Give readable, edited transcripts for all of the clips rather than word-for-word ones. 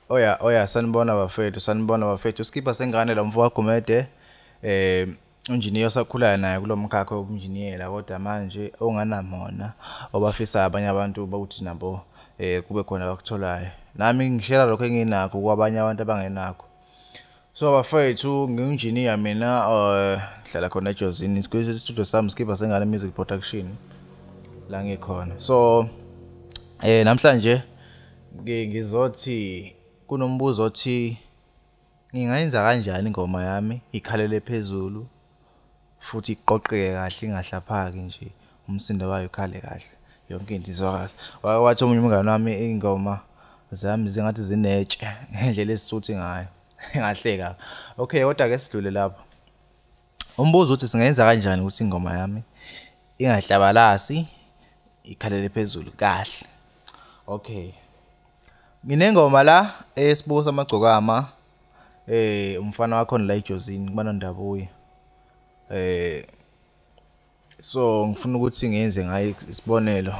Oya sanibona bafethu, sanibona bafethu. Skipper sengane lo mfo kaGumede, unjiniya osakhulayo naye kulo mkhakha wobunjiniyela, kodwa manje onganamona, obafisa abanye abantu ukuthi nabo kube khona abakutholayo. Nami ngishera lokho enginakho kwabanye abantu abangenakho. So bafethu, ngiwunjiniya mina, ngihlala khona eJozini, studio sami Skipper Sengane Music Production la ngikhona. So namhlanje ngizothi kunombuzo othi ngingayenza kanjani ingoma yami ikhalele phezulu futhi iqoqeke kahle, ingahlaphaki nje, umsindo wayo ukhale kahle, yonke into izwakala. Wathi omunye umngane wami ingoma zami zingathi zinetshe ngendlela esisuthi ngayo. Ngahleka. Okay, kodwa ke sidlule lapho. Umbuzo uthi singayenza kanjani ukuthi ingoma yami ingahlabalasi, ikhalele phezulu kahle. Okay. Nginengoma la esibuko samagcokama, umfana wakhona la eJozini kuBanondabuye. So ngifuna ukuthi ngiyenze ngayo isibonelo.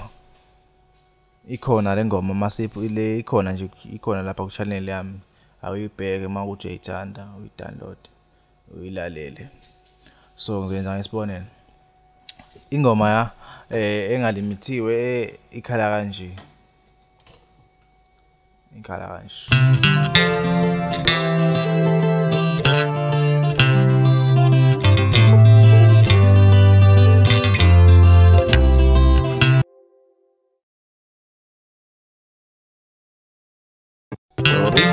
Ikhona le ngoma masipho ile ikhona nje, ikhona lapha ku channel yami. Awuyibheke uma ukuthi uyayithanda, uyidownload, uyilalele. So ngizoyenza ngesibonelo. Ingoma ya engalimithiwe ikhala kanje. Ikhala kanje. Sorry.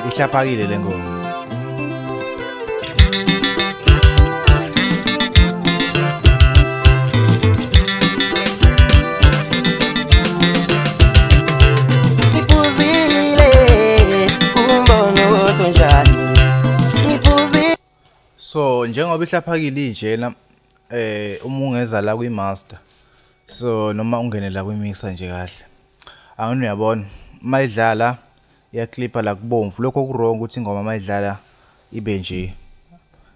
Ihlaphakile le ngoma. So njengoba ihlaphakile injena, uma ungeza la kwi-master, so noma ungene la kwi-mixer nje kahle, angani uyabona mayidlala iyaclipha la kubomvu. Lokho ku-wrong ukuthi ingoma mayidlala ibe nje.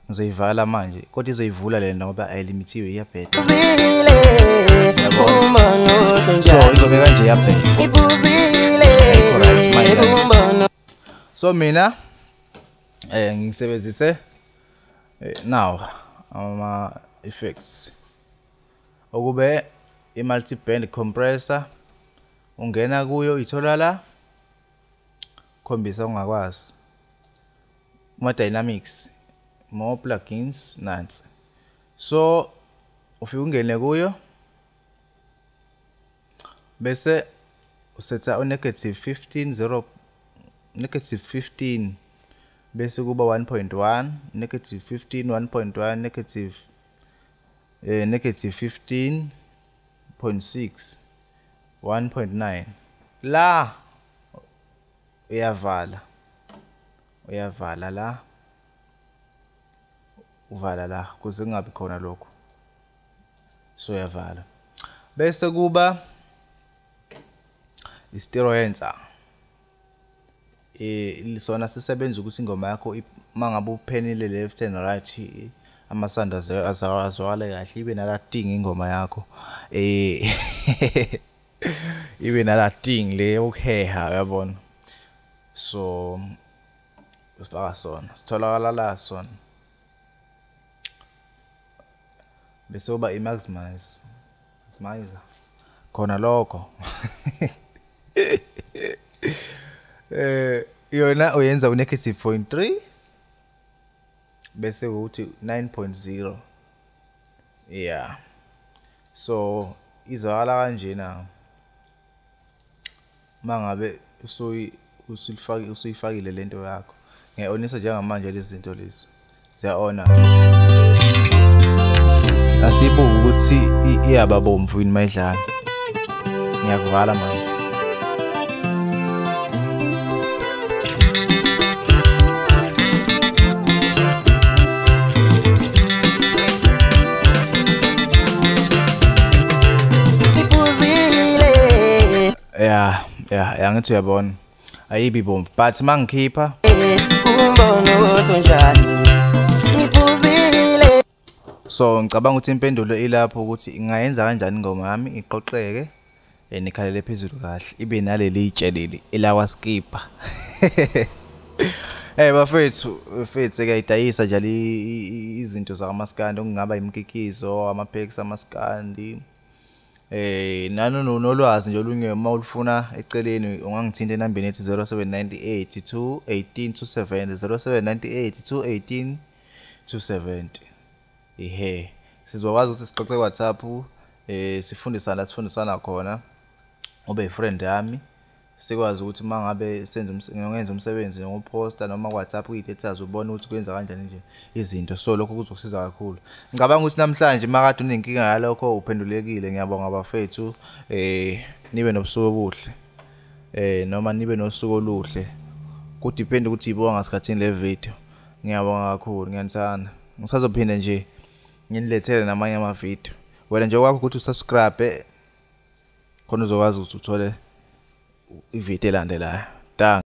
Ngizoyivala manje, kodwa izoyivula le ngoba ayilimithiwe, iyabheda. So ingoma kanje iyabheda. So mina ngisebenzise now ama effects, okube i-multiband compressor. Ungena kuyo ithola la khombisa ungakwazi kuma dynamics, more plugins nansi. So ufike ungene kuyo bese usetha u -15 0 -15 bese kuba 1.1 -15 1.1 -15.6 1.9 la uyavala, uyavala la, uvala la kuze kungabi khona lokho. So uyavala bese kuba i-stereo. Sona sisebenza ukuthi ingoma yakho mangabe uphenile left and right, amasanda azwakale kahle, ibe nala ting ingoma yakho, ibe nala ting le yokuheha, uyabona. So ufaka sona, sitholakala la sona, bese uba i-maximize, maximizer khona lokho. Yona uyenza u -0.3 bese uthi 9.0. Yeah, so izwakala kanjena mangabe usuyifakile lento yakho. Ngiyonisa njengamanje lezi zinto lezi ziya-ona. Asibuke ukuthi iyaba bomvu yini mayidlala. Ngiyakuvala manje. Yeah, yeah, angithi uyabona. Ayibi bomvu, but mangikhipha Umbona ukuthi unjani ngiphuzile. So ngicabanga ukuthi impendulo ilapho ukuthi ingayenza kanjani ingoma yami iqoqeke nikhalele phezulu kahle ibe naleli tshe leli elakwaSkipper. Hey bafethu, mfethu kuyayidayisa njalo izinto zakamaskandi, okungaba imkikizo, ama-packs amaskandi. Nani nolwazi nje olunye uma ulufuna eceleni ungangithinta enambeni ethi 0798 218 270, 0798 218 270. Ehhe, sizokwazi ukuthi sixoxe ku-WhatsApp, sifundisane la sifundisana khona, ube i-friend yami, sikwazi ukuthi uma ngabe senza ngenza umsebenzi ngophosta noma ku-WhatsApp kwi-status ubone ukuthi kwenza kanjani nje izinto. So lokho kuzokusiza kakhulu. Ngicabanga ukuthi namhlanje uma kade unenkinga yalokho uphendulekile. Ngiyabonga bafethu, nibe nobusuku obuhle, noma nibe nosuku oluhle, ku-depend ukuthi ibuka ngasikhathini le video. Ngiyabonga kakhulu, ngiyanithanda. Ngisazophinda nje nginilethele namanye ama-video. Wena nje okwakho ukuthi usubscribe khona uzokwazi ukuthi uthole ividiyo elandelayo. Dankie.